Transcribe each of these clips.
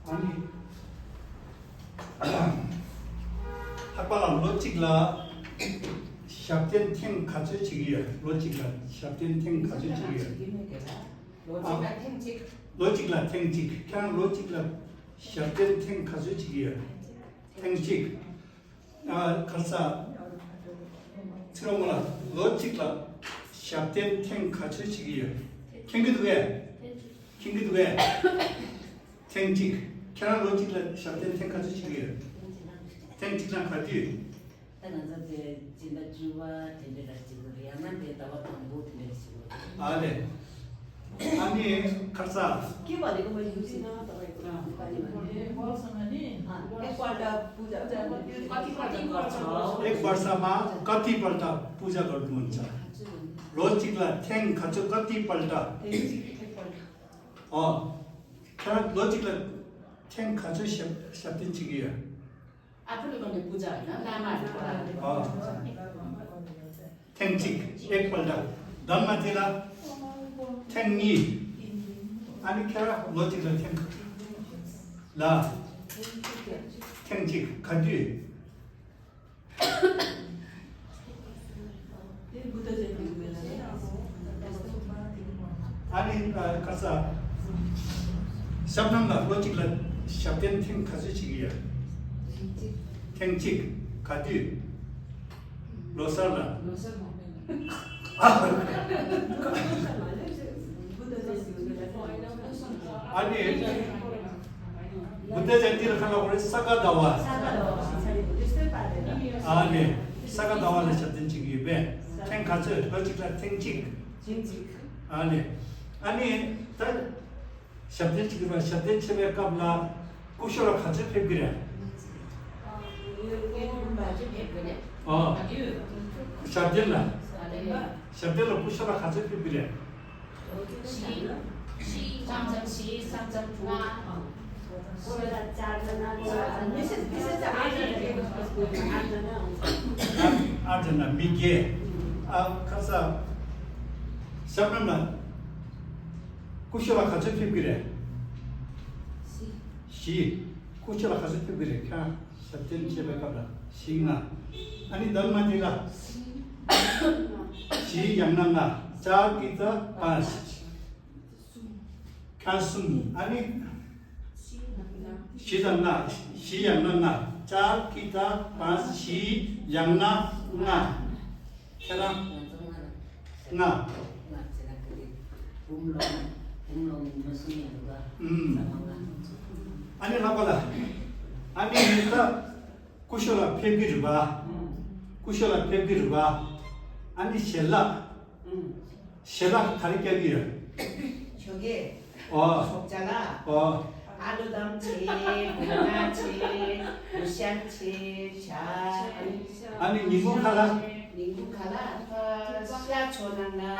아니 학발람 로직라 샵텐탱 가져지기야 로직라 샵텐탱 가져지기야 로직라 탱직 그냥 로직라 샵텐탱 가져지기야 탱직 가사 트로모라 로직라 샵텐탱 가져지기야 캥기도 왜 탱직 그냥 로직라 샵텐탱 가져지기야 탱직랑 가지 네. 아니 가사 एक वर्षमा कति पल्ट पूजा गर्नुहुन्छ रोजिकला ठ्याङ खचो कति पल्ट रोजिकला ठ्याङ खचो सप्तचिकिया आफूले गर्ने पूजा हैन लामाहरुको ठ्याङचिक एक पल्ट धनमाथिला ठ्याङनी अनि खेर रोजिकला ठ्याङ ला 탱직 가지 아니 가서 샵남나 로직라 샵텐 탱 가지치기야 탱직 가지 로살라 아니 부ද්ධ जयन्ती를 하려고 그래 사가다와 네 사가다와를 샵텐치기 왜 탱카즈 로직라 탱직 네 아니 딱 샵텐치기가 샵텐치에 갑라 쿠쇼라 카즈 페비래 샵텐라 쿠쇼라 카즈 페비래 시 장점 부 아잖아 미게 가서 샵남나 쿠쇼라 카즈 페비래 시 쿠쇼라 카즈 페비래 카 샵텐치에 갑라 시나 아니 넌마디가 시 양난나 자기다 가슴 아니 시장나 시양난나 자기다 시 양나나 해라 나 아니 나봐라 아니 일단 쿠쇼라 페비르바 아니 셀라 가리켜기야 저게 속자가 아르담체, 문화체, 무시안체, 자 아니 니국하라 시아초나나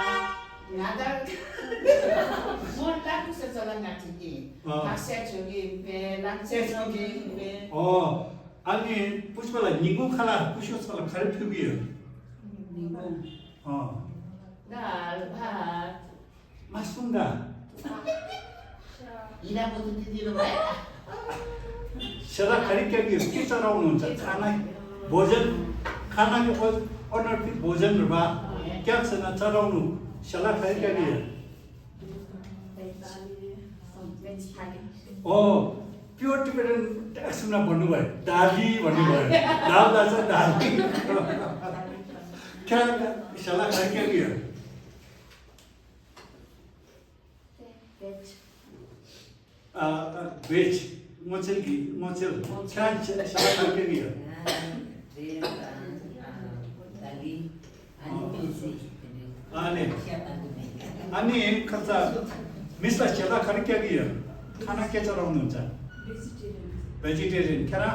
나다 뭘 따뜻해 저런 같은데 박사 저기 배 랑세 저기 배 아니 부시발라 니국하라 부시발라 가리켜기야 니국 나 맞습니다 이나보도 드디어 왜 셔라 가리켜기 어떻게 따라오는 자 하나 보전 하나의 오늘 보전을 봐 격서나 따라오는 셔라 가리켜기 प्योर एक्समा भन्नुभयो दाली भन्नुभयो दाल छ दाली क्या सल्लाह के दियो वेज मोचल क्या सल्लाह के दियो अनि खर्च मिसला सल्लाह के दियो खाना के चलाउनुहुन्छ vegetarian kera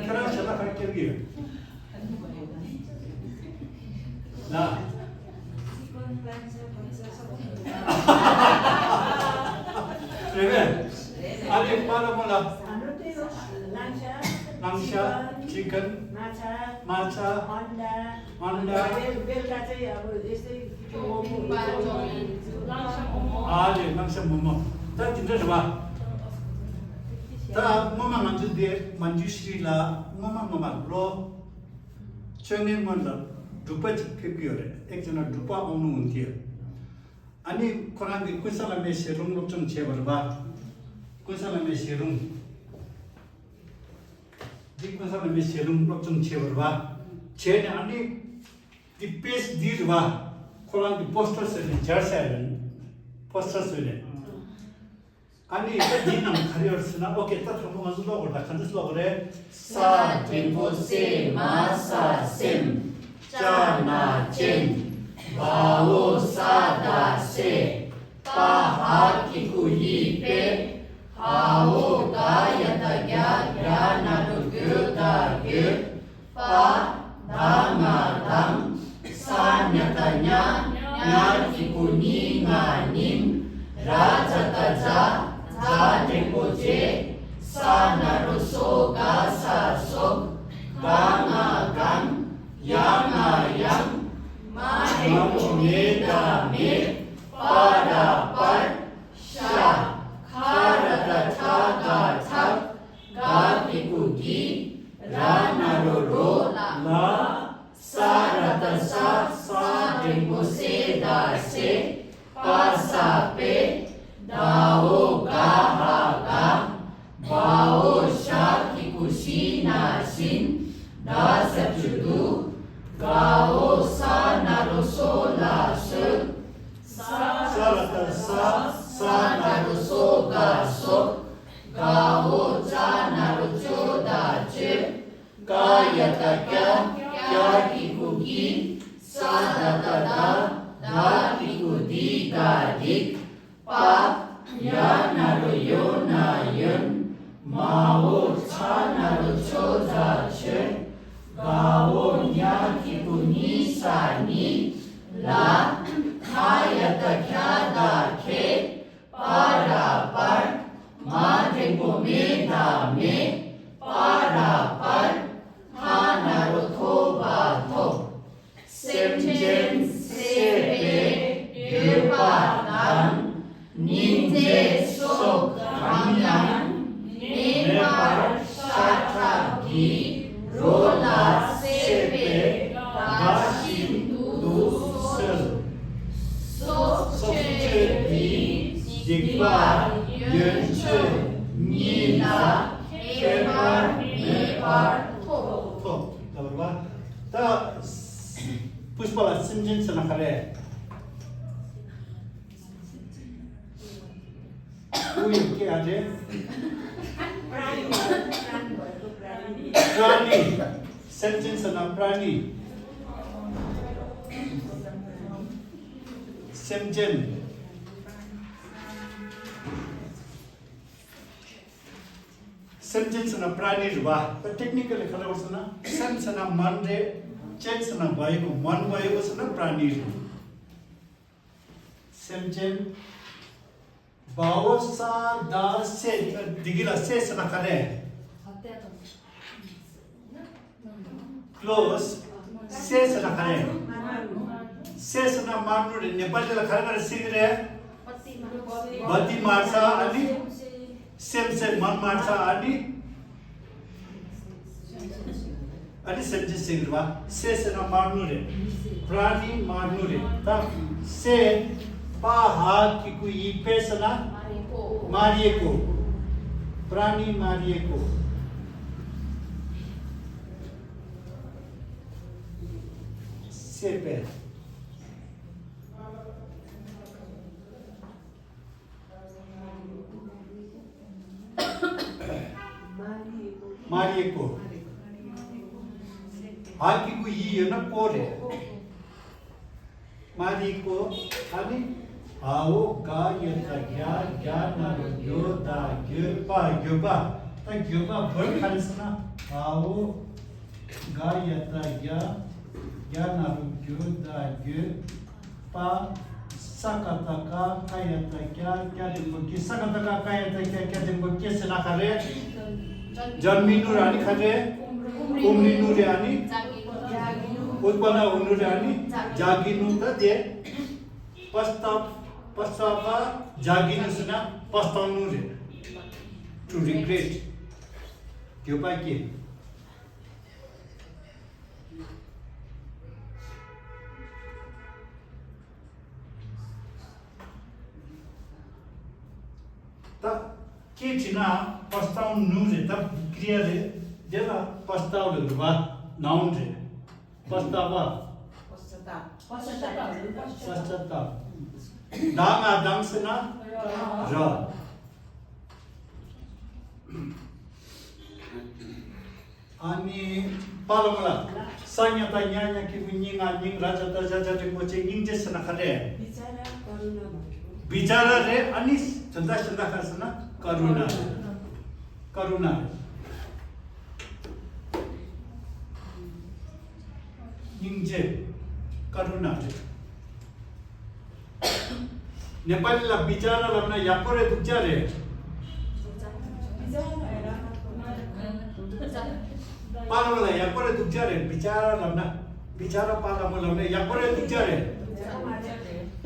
kera shala karaktergi na Rebe, adi para mola langsha chik chicken माछा अन्डा बेलुका चाहिँ अब यस्तै हजुर मांस मोमो त तिम्रो छ बा त मोमा मान्छु दे मान्छु श्रीला मोमा रो चंगे मन ढुप्पा चिप्क्यो रे एकजना ढुप्पा आउनु हुन्थ्यो अनि खोराङको कुसला मेसेरुङ लोक्चङ छेबरबा कुसला मेसेरुङ दिक्कुसला मेसेरुङ लोक्चङ छेबरबा छेन अनि दिपेस दिरबा खोराङको पोस्टर सेले जर्सायन पोस्टर सेले अनि दिन खरियर्सना ओके त थमो मजुलो गर्दा खन्जस लगरे सा टेम्पो से मासा सेम चाना चेन बाओ सादा से पाहाकिku yipe hao gayata gya gyanaru gyuda gyu pa dama dam sanyatanya nyakiku ninga nim rajata ja Tempo je sanaru soga sa sok ganga gang yanga yang Mahiku meda me pada par sha kharata thaga thak gakiku gi ranaru ro la sarata sa tempo se da se pasa pe dao gaha ga bao shakiku shina shin da sachudu gao sanaru sola su sarata sa sanaru soga sok gao sanaru choda che kayata kya kiku gi sadata da kiku di ga dik pa yanaru yona yun mao chanaru choda che gao nyakiku nisa ni la kayata kyada ke para par madego meda me para par hanaru toba to semjen sepe yupa dan ninje sok kamyan nepar shatagi rola sepe gashin du sel sokchebi digba yönche nila kepar nepar to dabarba ta pushpala simjin sanakare उयो के आजे प्राणी sentence न प्राणी सेन्टेन sentence न प्राणी रुवा त टेक्निकली खला गर्छ न सेन्स न मन रे चेन्स न भएको मन भएको छ न प्राणी सेन्टेन बावसा दा से दिगिला से सनकरे क्लोज से सनकरे से सना मार्नु रे नेपाली ला खरे सिगरे बत्ती मार्छ अनि सेम मन मार्छ अनि सेम सिगरवा से सना मार्नु रे प्राणी मार्नु रे त से पाहाकिku ipesana marieko प्राणी marieko sepe marieko hakiku yana pore marieko ani आओ गायता ज्ञा ज्ञानारु योदा ग्योपा ग्योपा त ग्योपा भर खालिसना आओ गायता ज्ञा ज्ञानारु योदा ग्योपा sakata ka kayata क्या क्या दिनको कि sakata का kayata क्या क्या दिनको के सना खरे जन्मिनु रानी खरे उम्रिनु रे अनि जागिनु उत्पन्न हुनु रे अनि जागिनु त दे पश्चाताप जागिनु सुना पस्ताउनु रे टु रिग्रेट त्यो पाइ के त के छिना पस्ताउनु रे त क्रिया रे जेला पस्ताउनु बा नाउन रे पस्तावा पश्चाताप दाङ आदाङ सुना र अनि पालमला संयता न्याय कि निङा निङ राजा दजा जति मोचे निङ जेसना खरे बिचारा रे अनि चन्दा चन्दा खसना करुणा करुणा निङ जे करुणा रे नेपालीला बिचारा लम्ना यापरे दुख्जा रे पालमला यापरे दुख्जा रे बिचारा लम्ना बिचारा पालम लम्ना यापरे दुख्जा रे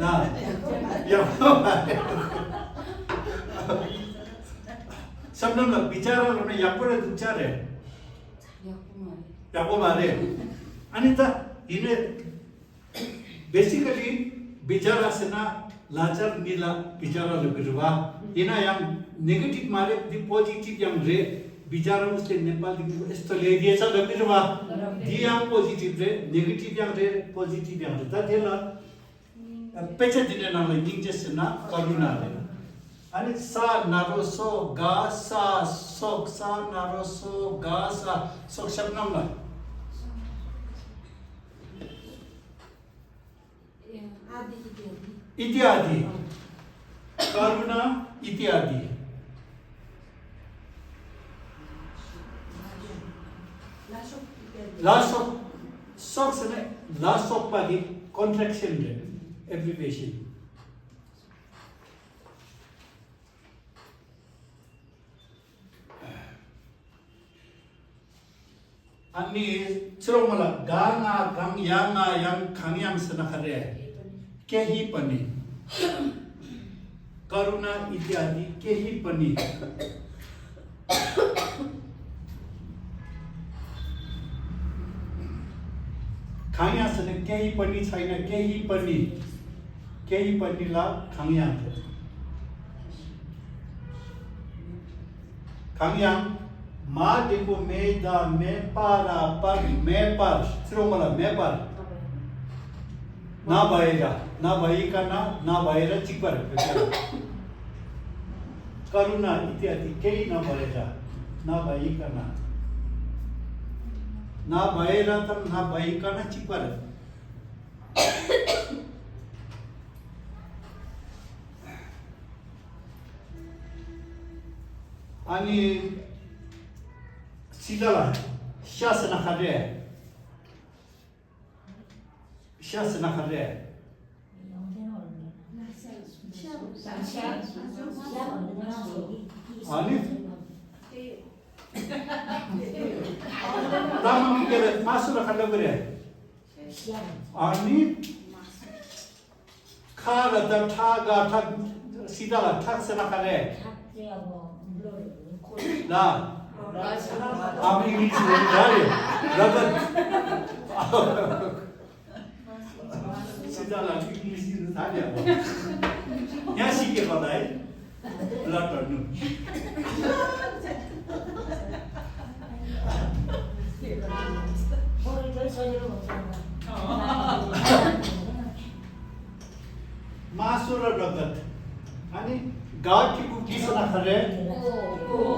ना शब्दमला बिचारा लम्ना यापरे दुख्जा रे यापो मारे अनि त हिने बेसिकली बिचारा सेना लाचार निला बिचारा लगिरवा इना yang negatif मारे दि पोजिटिभ yang रे बिचारा उसले नेपाल दिको यस्तो ल्याइदिएछ लगिरवा दि yang पोजिटिभ रे नेगेटिभ yang रे पोजिटिभ yang रे त देला पेचे दिने नाले निङजे सेना करुणा रे अनि सा नारो सो गा सा सोक सा नारो सो गा सा सोक शब्दमला इत्यादि करुणा इत्यादि लास्ट ऑफ सॉक्स ने लास्ट ऑफ पादी कॉन्ट्रैक्शन रे एब्रिविएशन अनि चरोमला गाङा गाङ याङा याङ खाङयाङ सना खरे केही पनि करुणा इत्यादि केही पनि खाङया सने केही पनि छैन केही पनि ला खाङया खाङया मा देखो मेदा मे पारा पर मे पर चरोमला मे पर ना भइकन नभएर चिपर करुणा इत्यादि केही नभएर नभइकन नभएर त नभइकन चिपर अनि सिदला शासन खरे अनि तामाङ केले मासु र खल्लो गरे अनि खार द ठागा ठग सिदला ठग सना खरे ला आप इंग्लिश बोल रहे रगत सीधा लाग इंग्लिश की था क्या यहाँ सीखे पता है लटर नु मासुर रगत आणि गाव की कुकी सना खरे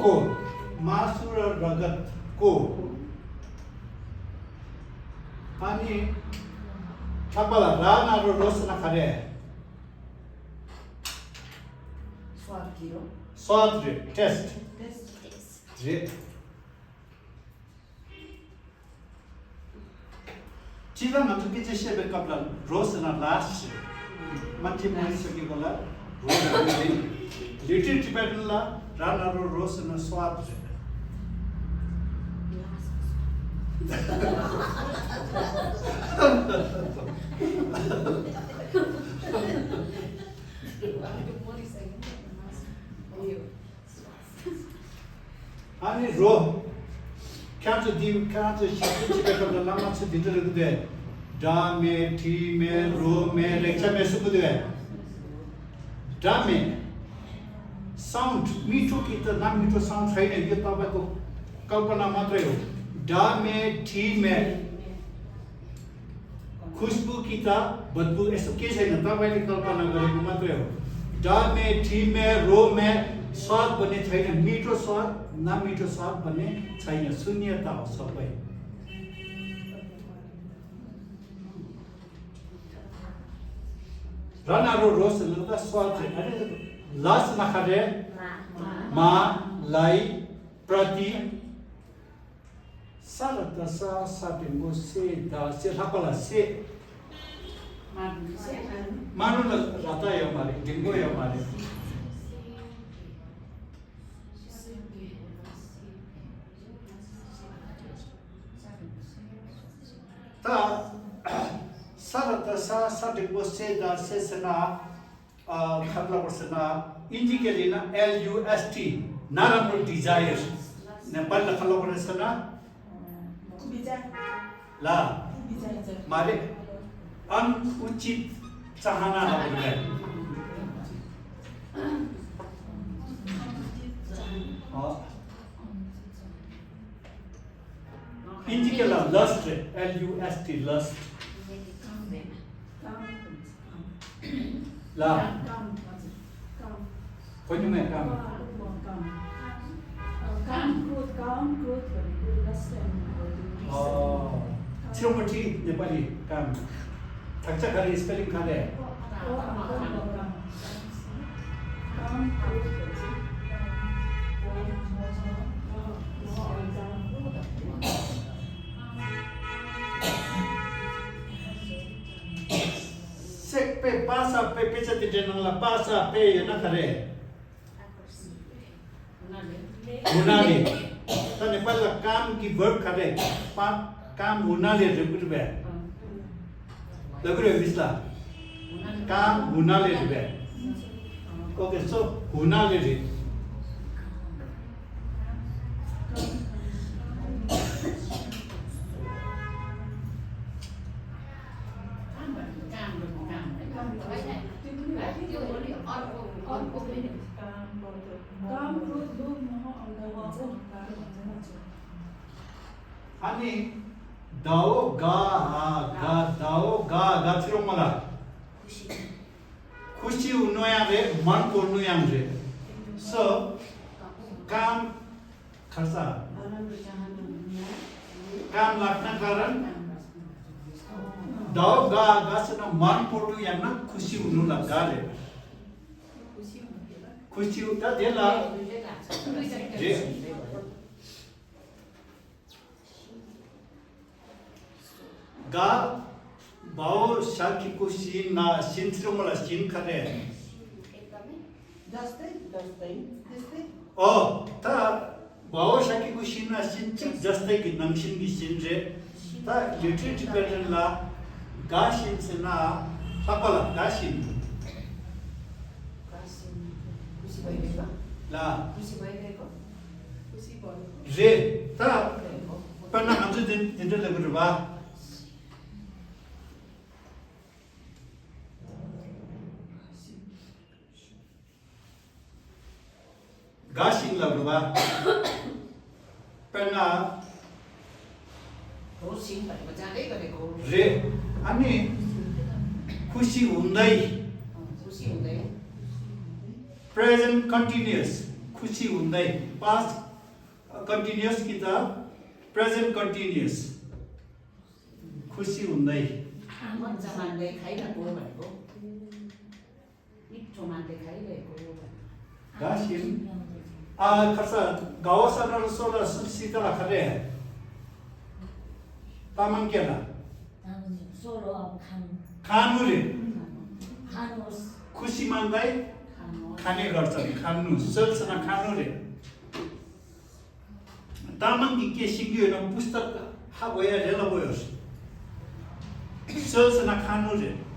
को मासुर रगत को अनि थापाला राना रो रोसना खरे स्वाद रे टेस्ट रे चिला न तो किचे शेबे कपला रोसना लास्ट मान्छे मरिसकेको ला रोज लिटिल टिपेटला राना रो रोसना स्वाद रे 아니 로 캔트 디 캔트 시키치베도 남마치 디들거든 다메 티메 로메 렉차메 수부데 다메 साउन्ड मिठो कि त नमिठो साउन्ड छैन यो तपाईको कल्पना मात्रै हो डामे ठीमे खुशबु कि त बदबु यसो के छैन तपाईले कल्पना गरेको मात्रै हो डामे ठीमे रोमे स्वाद भन्ने छैन मिठो स्वाद नमिठो स्वाद भन्ने छैन शून्यता हो सबै रनारो रोस लुदा स्वाद चाहिँ लास नखरे मा लाई प्रति सारत सा साटिंगो से दा से थापला से मानु ल राता यो मारे डिंगो यो मारे ता सारत सा साटिंगो से दा से सना खतला पर्सना इन्डिकेलिना LUST नराम्रो डिजायर नेपाल खतला पर्सना ला मारे अनुचित चाहना है इन्डिकेला लस्ट LUST लस्ट ला कोनी में काम छिरोमठी नेपाली काम थक्चा खाली स्पेलिङ खाले sek pe pasa pe pizza di jenang la pasa pe na kare hunali ta nepal la काम की verb kare pa काम hunali repeat be lagure bisla काम hunali be okay so hunali re अनि दाओ गा गा दाओ गा गा छिरो मला खुशी हुनु यारे मन पर्नु यारे सो काम खर्चा काम लाग्न कारण दाओ गा गा सना मन पर्नु याना खुशी हुनु लगाले खुशी उता देला जे गा बाओ शाकी को सीन ना सीन सिरो मला सीन करे जस्तै ओ ता बाओ शाकी को सीन ना सीन चिक जस्तै कि नमसिन की सीन रे ता लिटरेचर पेजन ला गा सीन से ना पापला गा सीन ला रे ता पन्ना हमसे दिन लगुर बा गाशिङ लग्नुबा पेना रोसिङ भनेको जाँदै गरेको रे अनि खुशी हुँदै प्रेजेन्ट कन्टिन्युअस खुशी हुँदै पास्ट कन्टिन्युअस कि त प्रेजेन्ट कन्टिन्युअस खुशी हुँदै मजा मान्दै खाइरहेको भनेको मिठो मान्दै खाइरहेको गाशिङ खर्चा गाउँ सरकार सोला सीता खरे तामाङ केला खानु रे खुसी मान्दै खाने गर्छन् खानु सोल्छन् खानु रे तामाङ के सिक्यो न पुस्तक 하고야 레라 보여서 서스나 칸누제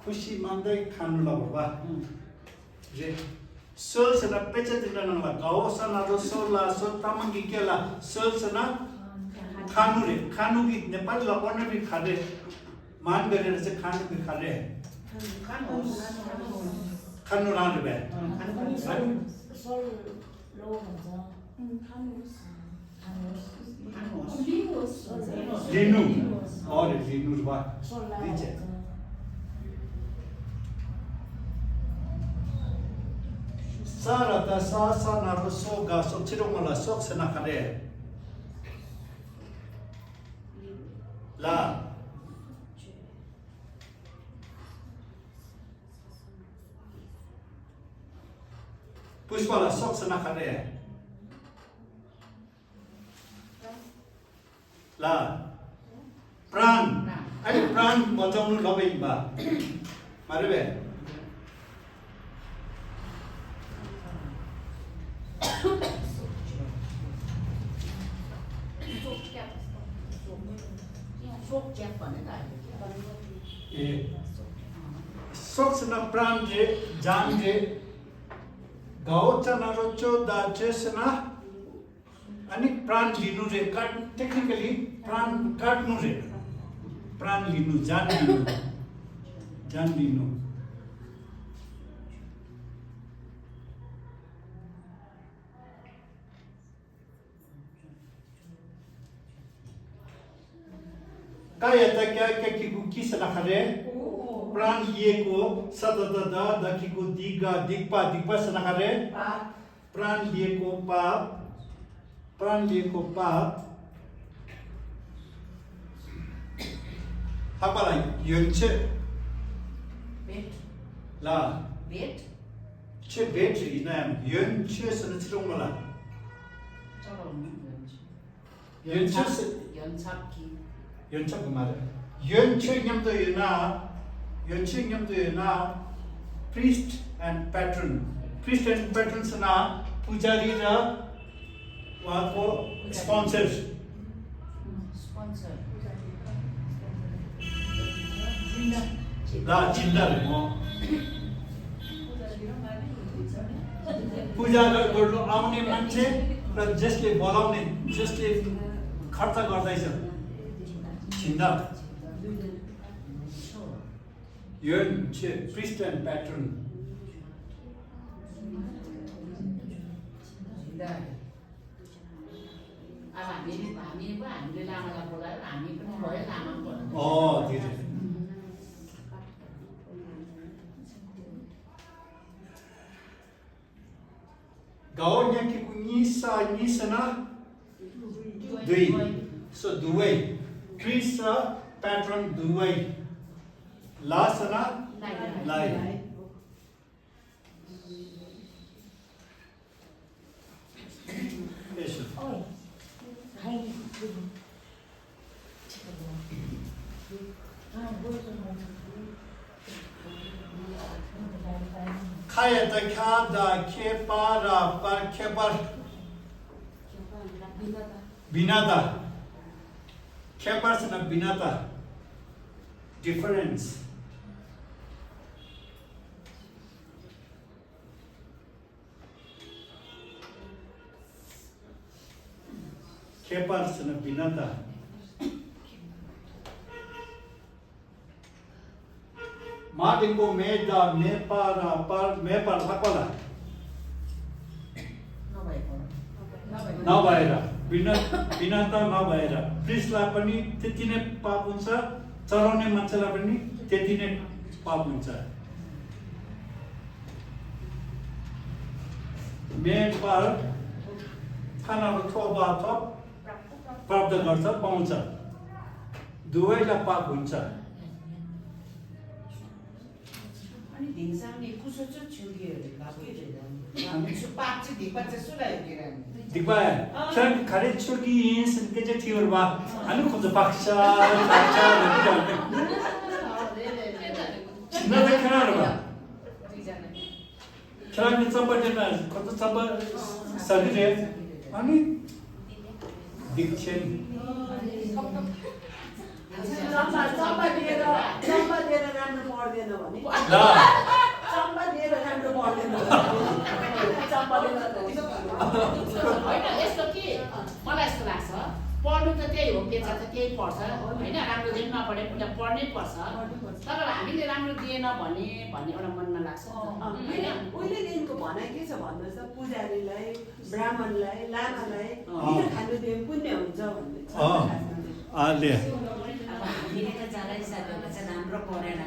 खुशी मान्दै खानु ल बाबा जे सल्सना पेचेतिना ला गाओसना रो सोला सो तामंगी केला सल्सना खानु रे खानु कि नेपाल ला पढ्न भी खाले मान गरेर चाहिँ खानु भी खाले खानु लानु बे sol lo भन्छ लिनु और लिनु बा sol la दिन्छ Sarata sasa narusoga sochirongala soksena kare. La. Pushpala soksena kare. La. Pran. Ai pran bajaunu labai ba. Marebe. Sok chép vào cái này. Soksena pran je jan je gauchana rocho da chesna ani pran linu je cut technically pran cut nu je pran linu jan linu kaya ta kya kiku kisana khare pran ye ko sadada da kiku diga dikpa sana khare pran ye ko pa hapala yönche Bet. la Bet. che bet inam yönche sana chirongmala Cho vào những yönche 연착기. 연착 그 말이야. 연책념도 유나 priest and patron. Priest and patrons나 पुजारी라 와고 sponsors. Sponsor. 나 진다래 뭐. पूजा गर्नु आउने मान्छे र जसले बोलाउने जसले खर्च गर्दैछ Chinda. Yön, priest and patron. Đây. हामी पो हामीले लामालाई बोलायो हामी पनि भयो लामा बोलायो. धेरै. गाउँ यहाँ निसना दुई. So दुवै. Priest patron दुवै. लासना लाई. Yes. Oi. Hai. Kaya da kada ke para par kebar binata. Kebar sana binata. Difference. Kebar sana binata. Madingo meda mepara par mepar hakola. नभएर बिनाता नभएर प्रिस्टलाई पनि त्यति नै पाप हुन्छ चलाउने मान्छेलाई पनि त्यति नै पाप हुन्छ मेन पर खानाको थोपा थप प्राप्त गर्छ पाउँछ दुवैलाई पाप हुन्छ अनि ढिङसाउने कुसोचो छुगीहरू भएको हामी सुपाच्ची ढिपाच्ची सुलायो Diba, kaya kare churki yin sin keje tiyor ba, anu kuzo baksha, 사람이 ጸ버리나 그것도 ጸ버 사기래 아니 딕션 चम्पा दिएर राम्रो पढ्दैन भने 나 चम्पा दिएर राम्रो पढ्दैन चम्पाले होइन यस्तो कि मलाई यस्तो लाग्छ पढ्नु त त्यही हो पेचा त त्यही पढ्छ होइन राम्रो दिन नपढे पनि पढ्नै पर्छ तर हामीले राम्रो दिएन भने भन्ने एउटा मनमा लाग्छ होइन उहिलेदेखिको भनाइ के छ भन्नुहोस् त पुजारीलाई ब्राह्मणलाई लामालाई खानु दियो पुण्य हुन्छ भन्ने ले अब हामीले त जरा हिसाबले चाहिँ राम्रो पढेन